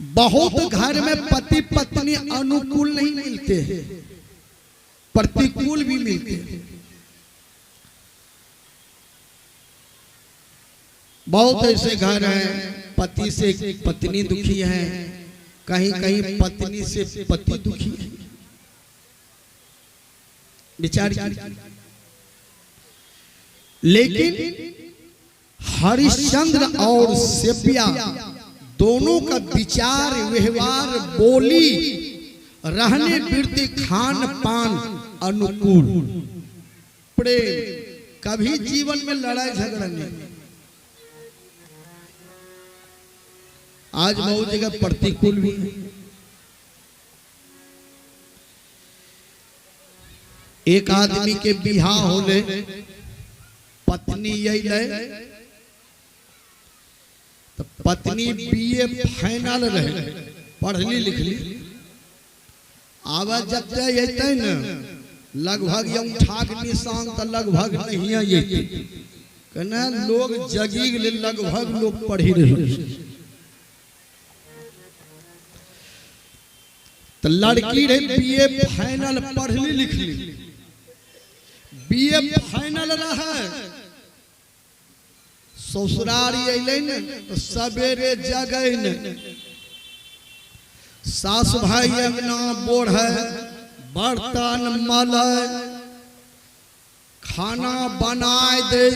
बहुत घर में पति पत्नी अनुकूल नहीं मिलते हैं, प्रतिकूल भी मिलते हैं। बहुत ऐसे घर हैं पति से पत्नी दुखी है, कहीं कहीं पत्नी से पति दुखी है। विचार कीजिए। लेकिन हरिश्चंद्र और सेपिया दोनों का विचार, व्यवहार, बोली, रहने वृत्ति, खान पान अनुकूल, प्रेम, कभी जीवन में लड़ाई झगड़ा नहीं। आज बहुत जगह प्रतिकूल भी है। एक आदमी के बियाह होले, पत्नी अयलै तो पत्नी बीए फाइनल रहे, पढ़ली लिखली। आब जते अयतै ने लगभग अंगूठाक निशान तो लगभग नहीं अयतै। कहना लोग जगी गेलै, लगभग लोग पढ़ी रहे। तो लड़की रहे बीए फाइनल, पढ़ली लिखली, बीए फाइनल रहे। ससुरारी अयलै ने तो सवेरे जगै ने, सास भाई अंगना बोढ़े, बर्तन मलै, खाना बनाय दे,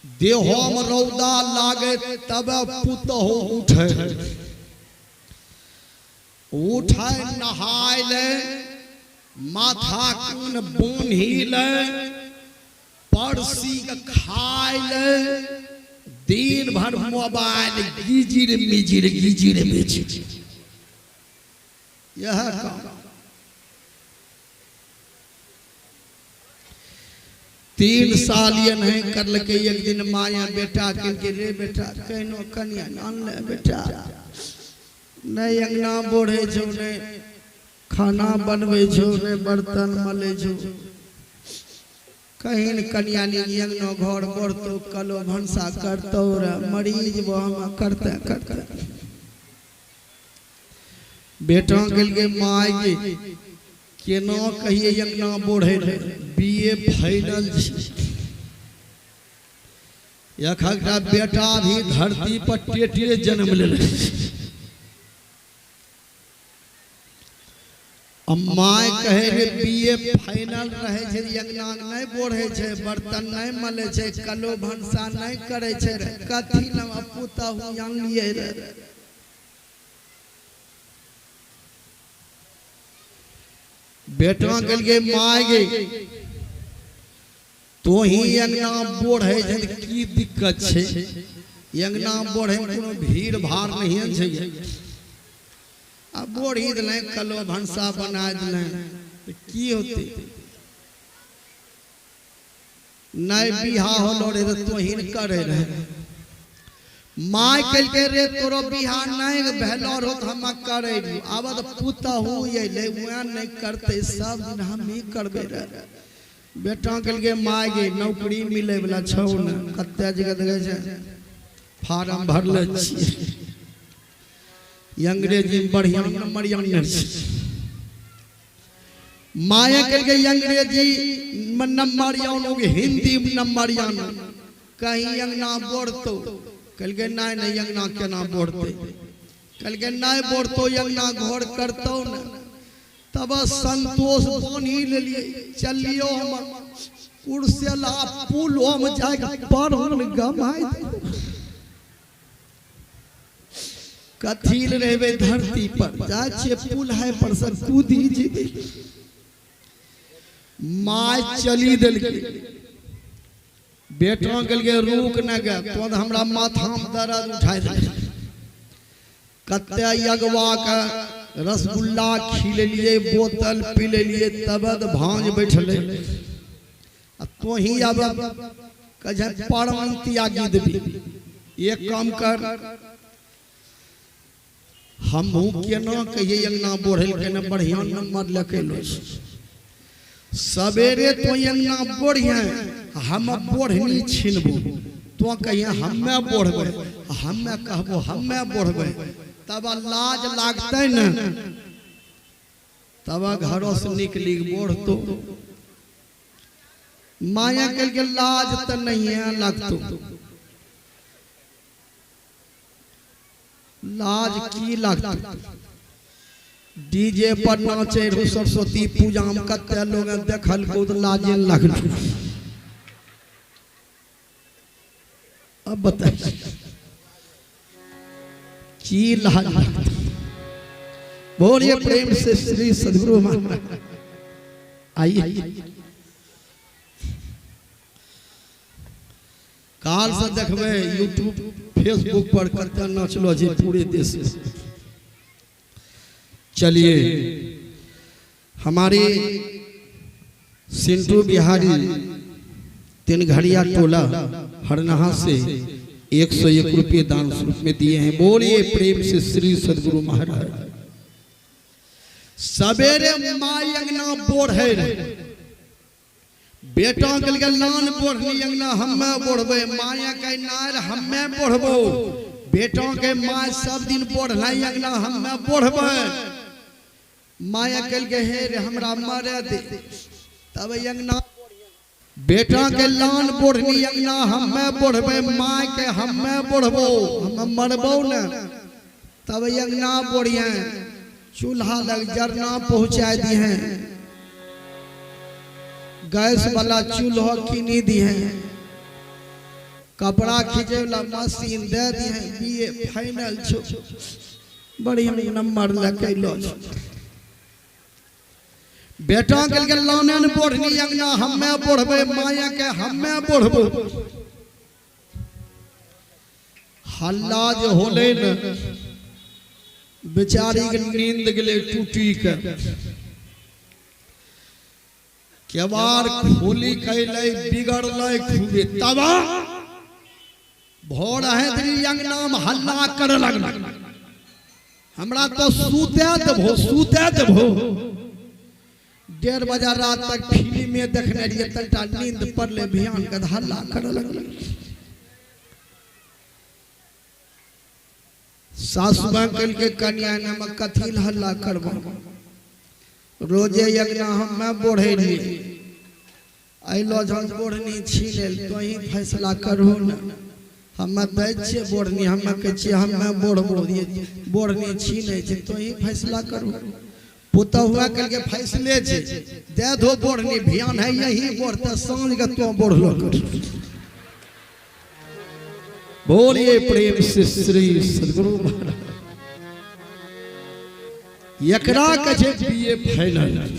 देहोमे रौदा लागे तब पुतहु उठे, उठे नहाय ले, माथा कान बान्हि ले, परसी के खाय ले, दिन भर मोबाइल गिजिर मिजिर गिजिर मिजिर, यह काम। 3 साल ये नहीं करलकै। एक दिन माया बेटा कहलकै, रे बेटा कहनो कनिया आनले बेटा, नहि अंगना बोढ़े छौ, नहि खाना बनबै छौ, नहि बर्तन मलै छौ, कहीं कनिया नी अंगना घर बढ़तौ, कलो भनसा करतौ रे, मरीज हम करते करते। बेटा कहलकै, माय गे केना कहिए अंगना बोढ़े रहे, बीए फाइनल छै, एकटा बेटा भी धरती पर टेटे जन्म लेले। माय कहे रे बीए फाइनल रहे छै, अंगना नहि बोढ़े छै, बर्तन नहि मले छै, कलो भनसा नहि करे छै रे, कथी लए पुतहु आनलियै रे। बेटा कहलकै, माय गे तोही अंगना बोढ़े छै की दिक्कत छै, अंगना बोढ़े मे कोनो भीड़ भाड़ नहीं छै, आ बोढ़ी देलै कलो भनसा बना देलै तऽ की होतै, नहि बियाह होलो रे तऽ तोही ने करे रहे। माय कहलकै, रे तोरो बियाह नहि भेलो रहो तऽ हम करे रहियो, आब तऽ पुतहु अयलै वएह नहि करतै, सब दिन हमही करबै रे। बेटा कहलकै, माय गे नौकरी मिलै वला छौ ने, कते जगह देखै छै फार्म भरले छियै, अंग्रेजी में बढ़िया नंबर आनने छै। माया कहलकै, अंग्रेजी में नंबर आनो हिंदी में नंबर आनो, कहीं अंगना बढ़तो। कहलकै, नहीं नहीं अंगना केना बढ़तै। कहलकै, नहीं बढ़तो अंगना घर करतौ ने। तब संतोष बान्हि लेलियै, चलियो हमर कुर्सेला पुलो में जाके पढ़ल गमाय कथी ले रहबै धरती पर, जाइ छियै पुल है पर से कूदी जेबै। माय चली देलकै। बेटा कहलकै, रुक न गे, तो हमरा माथा में दर्द उठाय देलकै, कते अगवा के रसगुल्ला खिलेलियै, बोतल पी लेलियै, तब भांज बैठलै, आ तोही अब कहै प्राण त्यागी देबी। एक काम कर, हमहूँ केना कहियै अंगना बोढ़ै केना बढ़िया नंबर लऽ के एलो, सवेरे तो अंगना बोढ़िए, हम बोढ़नी छिनबो। तो कहिए हम्मे बोढ़बै, हम्मे कहबो हम्मे बोढ़बै, तब लाज लागतै ने, तब घरों से निकली बोढ़तो। माया कल के लाज तो नहीं है लगतो, लाज की लगतो? डीजे पर नाचे रहू सरस्वती पूजा में, कते लोग देखल को तो लाजे लगल। अब बताइए की लाज लगता? बोलिए प्रेम से श्री सदगुरु महाराज। आइए काल से देखबै यूट्यूब फेसबुक पर कते नाचलो जे पूरे देश में। चलिए हमारे सिंटू बिहारी तीनघड़िया टोला हरनहा से 101 रुपये दान स्वरूप में दिए हैं। बोलिए प्रेम से श्री सदगुरु महाराज। सवेरे माई अंगना बोढ़े रहे, बेटा के लान बोढ़नी अंगना हम्मे बोढ़बे, माया के नार हम्मे बोढ़बो, बेटा के माय सब दिन बोढ़लाई अंगना हम्मे बोढ़बे। माया कल के हे रे हमरा मारे दे, तब अंगना बेटा के लान बोढ़नी अंगना हम्मे बोढ़बे, माय के हम्मे बोढ़बो, हम मरबो न, तब अंगना बोढ़िए, चूल्हा लग जरना पहुंचा दी हैं, गैस वाला चूल्हा किनी दी हैं, कपड़ा खींचे वाला मशीन दे दी हैं, बीए फाइनल छो, बढ़िया नंबर लके लो। बेटा के लाने न बोढ़नी अंगना हम्मे बोढ़बे, माया के हम्मे बोढ़बो। हल्ला जे होले न, बेचारी के नींद गेले टूटी के, केवार खोली कैले बिगड़ले खूबे, तबा भोर है अंगना में हल्ला करे लगल, हमरा तो सूते देबो सूते देबो। 1:30 बजे रात तक फिल्म देखने रहिए, तनटा नींद पड़ले भियान के हल्ला करे लगल। सासु मां कल के कन्या नमक कथी हल्ला करबो, रोजे अंगना हम्मे बोढ़े रहिए, अइलो जन बोढ़नी छीन तो ही फैसला करहो न, हम्मे दै छियै बोढ़नी, हम्मे कहै छियै हम्मे बोढ़बो, बोढ़नी छीनै छै तो ही फैसला करू। पुतहुआ कल के फैसले छै, दे दो बोढ़नी, भियान है यही बोढ़ते, साँझ के तो बोढ़लो कर। बोलिए प्रेम से श्री सदगुरु महाराज। एकरा कहै छै बीए फाइनल।